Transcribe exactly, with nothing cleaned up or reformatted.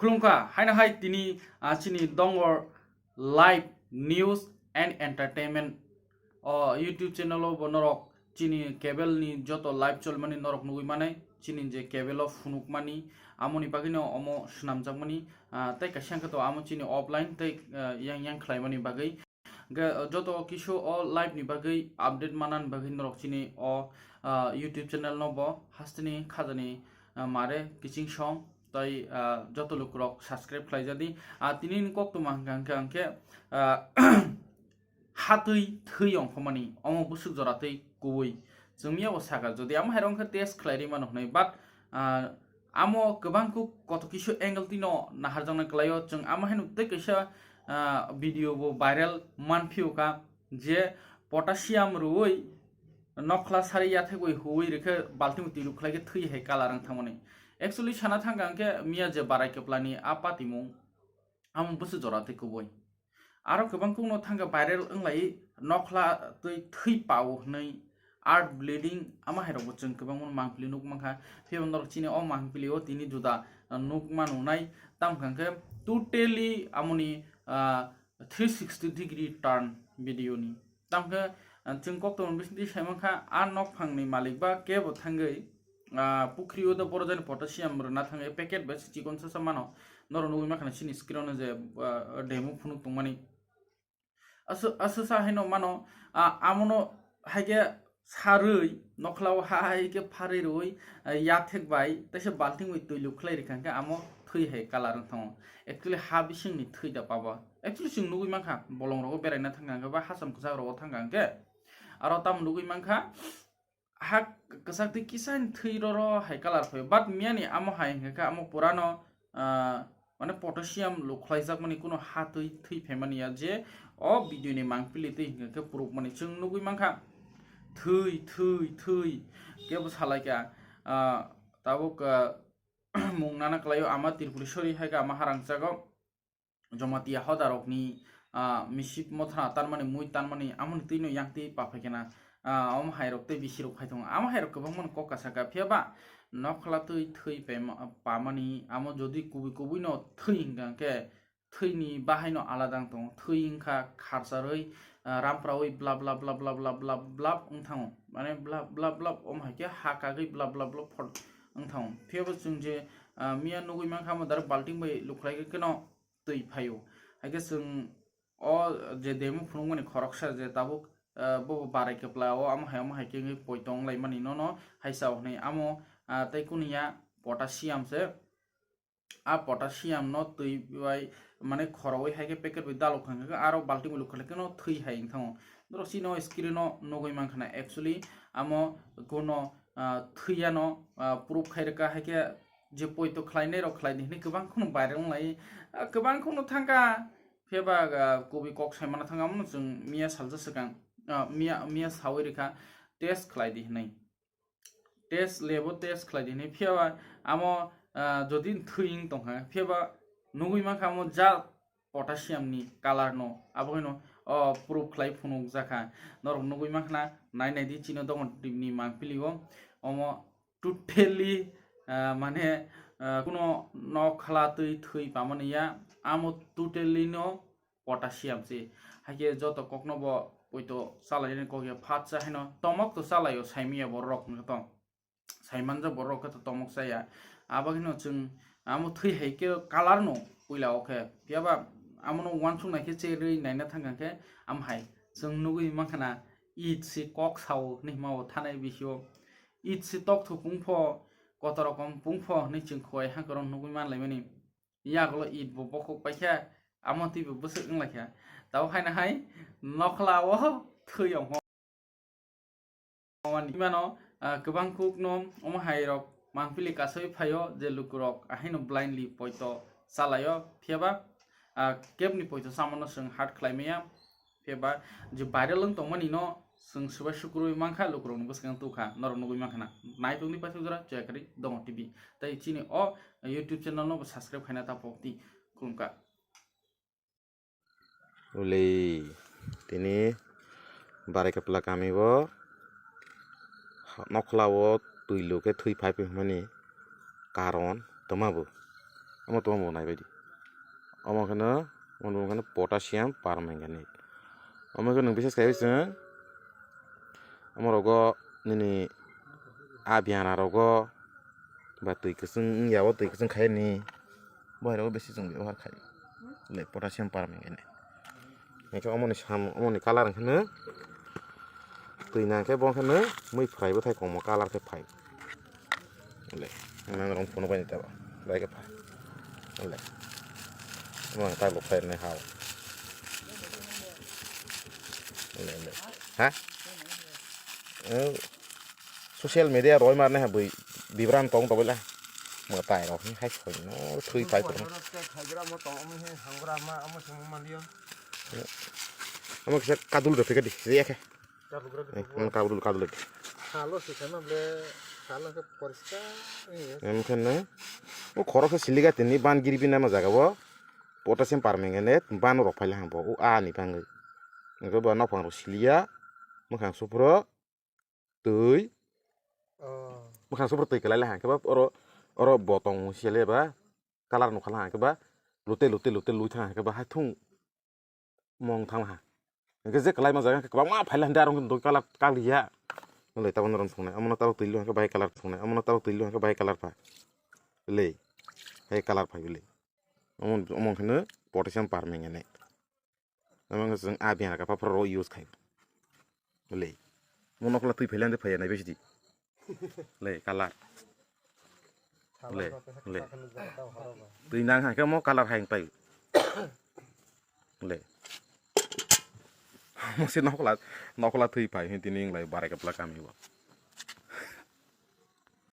Khulumkha, haino hai tini, ah, chini Dongor Live News and Entertainment o YouTube channel o bo norok chini cable ni joto live cholmani norok nugui manai, chini je cable o phunukmani, amoni bagwino omo swnamjakmani, ah, tei kaisa hwnkhe to amo chini offline tei, ah, yang yang khlaimani bagwi. Hwnkhe, uh, joto kisu o live ni bagwi update manani bagwi norok chini o, uh, YouTube channel no bo hasteni khajani, uh, mare kiching song tei, uh, joto lukurok subscribe khlai jadi. Ah, tini ni koktwma hwnkha hwnkhe, hwnkhe, ah, hatwi thwi ongkhomani omo bwswk jora twi kubui. Chwng miya bo sakha, jodi amo hai rok wngkhe test khlai ri mano hwnwi, but, ah, amo kwbang kuk koto kisu angle twi no naharjaknai kwlaio. Chwng amo haino tei kaisa, ah, video bo viral man phiyokha je potassium rwui nokhla sari yathegwi huwi rikhe balting twi rwkhlai khe thwi hai colour wng thangmani. Actually sana thangkha hwnkhe miya je barai kwplani a patimung amo bwswk jora twi kubui. Aro kwbang kukno thangkha viral wnglai nokhla twi thwi pao hwnwi art bleeding ama hai rokbo chwng kwbangma mangpili nuk mankha. Phiya norok chini o mangpili o tini juda, ah, nuk mano nai. Tamo hwnkha khe totally amoni, ah, three sixty degree turn video ni. Tamo khe, ah, chwng koktwma bisingtwi sai mankha, a nokphangni malik ba kebo thangwi, ah, pukhri o do boro jani potassium rwna thangwi packet bai se chikon sasa mano. Norok nugwi mankha na chini screen o je, ah, demo phunuk tongmani. Asu-, asusa haino mano, ah, amono haikhe sarwi nokhlao ha haikhe pharwi rwui, ah, yathek bai teisa balting bai twi lukhlai rikha hwnkhe amo thwi hai colour wng thango. Actually ha bisingni thwi da pabo. Actually chwng nugwi mankha bolong rogo beraina thangkha hwnkhe ba hacham kwchak rogo thangkha hwnkhe aro tamo nugwi mankha ha kwchak twi kisa thwi roro hai colour phaio, but miyani amo hai hwnkha khe amo purano, ah, mane potassium lukhlaijakmani kuno ha twi thwi phaimani ya je o video ni mangpili twi hwnkha khe purukmani chwng nugwi mankha thwi thwi thwi kebo salaikha, ah, tabuk, ah, mung nana kwlaio ama Tripuri sori hai khe ama harangchago. Jamatia hodarokni, ah, misip mothra tanmani, mui tanmani, amoni twino yang twi pa phaikhe na, ah, omo hairok tei bisirok phai tongo. Amo hairok kwbangmano kok kasaka, phiya ba nokhla twi thwi paima-, pamani, amo jodi kubui kubui no thwi hwnkha hwnkhe thwini bahaino alada wng tongo. Thwi wngkha kharcharwi, ah, ramprawi blap blap blap wng thango. Mane blap blap blap omo hai khe ha kagwi blap blap blap phot wng thango. Phiya bo chwng je, ah, miya nugwi mankha amo direct balting bai lukhlai khe no twi phaio. Haikhe chwng o je demo phunukmani khoroksa je tabuk, ah, bo barai kwpla o amo hai amo hai khe wngwi poito wnglaimani nono hai sao hwnwi amo, ah, tei kunu ya potassium se. A potassium no twi bai mane khorowi hai khe packet bai dalok thang khe aro balting bai lukha khe no thwi hai wng thango. Norok chini o screen o nugwi mankha na actually amo kuno, ah, thwi ya no, ah, proof khai rwkha hai khe je poito khlainai rok khlai di hwnwi kwbang kheno viral wnglai, ah, kwbang kheno thangkha. Phiya ba, ah, kubui kok sai mana thangkha, omono chwng miya salsa swkang, ah, miya, miya sawi rwkha test khlai di hwnwi. Test lab o test khlai di hwnwi. Phiya ba amo, ah, jodi thwi wng tongkha, phiya ba nugwi mankha amo ja potassium ni colour no, abo haino, o, proof khlai phunuk jakha. Norok nugwi mankha na, nai nai di chino dogon ni mangpili o, omo totally, ah, mane, ah, kuno nokhla twi thwi pamani ya, amo totally no potassium se. Haikhe joto kokno bo poito chalainani kok ya phatsa haino tomok to chalaio saimiya borok hwnkhe to. Saimanjak borok khe to tomok chaya. Abo haino chwng amo thwi hai khe colour no puila o khe. Phiya ba amono uansuk nai khe cherwi naina thang khe am hai chwng nugwi mankha na it se kok sao hinwi hima o thanai bisio. It se tok thu pung pho, koto rokom pung pho hinwi chwng khowai ha kwrwng nugwi man lai mani. Yagulo it bo bokhok paikha, amo twi bo bwswk wng laikha. Tabuk haino hai nokhla o thwi ongkho. Mani mano, ah, kwbang kuk no omo hai rok mangpili kasui phaio je lukurok ahaino blindly poito chalaio, phiya ba, ah, kebni poito chamano chwng hard khlai maya. Phiya ba je viral wng tongmani no chwng swbai sukurwi mankha, lukurokni bwskango tukha, norok nugwi mankha na. Naitukni paithak jora Chayakari Dongo T V. Tei chini o YouTube channel no bo subscribe khaina ta pokdi. Khulumkha. Uli tini Barai Kapla kami o nokhla o twi lu khe thwi phai phai hwnmani karon twma bo. omo tongmo nai baidi. Omo kheno, omo kheno potassium permanganate. Omo kheno nwng bises kaiwi chwng, omo rogo nini a biana rogo ba twi kwchwng wngya o, twi kwchwng khai ni. Bohai rogo besi chwng bebohar khai. Le potassium permanganate. Hingke omoni sam, omoni colour hingke no twi nang khe bo hingke no mui phrai bwthai kongmo colour khe phai. Le, nang rong phunuk bai ni tebo. Bai khe phai. Le. Omo ang tabuk phai nai hao. Le, le. Ha? Oh. Social media roi mar nai ha bui bibran tong tong la. Mo tai rok hai soi no thui phai tong. Khagra mo tong omo he hangra ma omo sung ma liyo. Omo kisa kadul rw phika di, riya khe. Kadul rw Eh, phika. Omo kadul, kadul rw. Salo si khana ble, salo khe poriskar ni. Em khe nai. O khoro khe siliga tini ban giri bina ma jaga bo. Potassium permanganate ban rok phai la hang bo. O a ni bangwi. Nokho bo nophang rok siliya. Mwkhang supro. Twi. Oh. Mwkhang supro twi kwlai la hang khe ba oro, oro bo tong sele ba. Colour nukha la hang khe ba. Lute, lute, lute, lui thang hang khe ba hai thung. Mong thang ha. Hingke je kwlai ma jaga hingke kwbangma phai la hinde arong doi colour kaliya. Nole tabok norom thungnai, omono tabok twi lo hingke bahai colour thungnai, omono tabok twi lo hingke bahai colour pha. Le. Hai colour phai le. Omo, omo hingke potassium permanganate. Omo hingke chwng a biana kapha phoro use khai. Le. Mo nokla twi phai la hinde phai ya nai besi di. Le, colour. Le, le. Twi nang hangke mo colour hai pai. Le. Mo se nokla, nokla twi pai hin tini nglai barai kapla kami bo.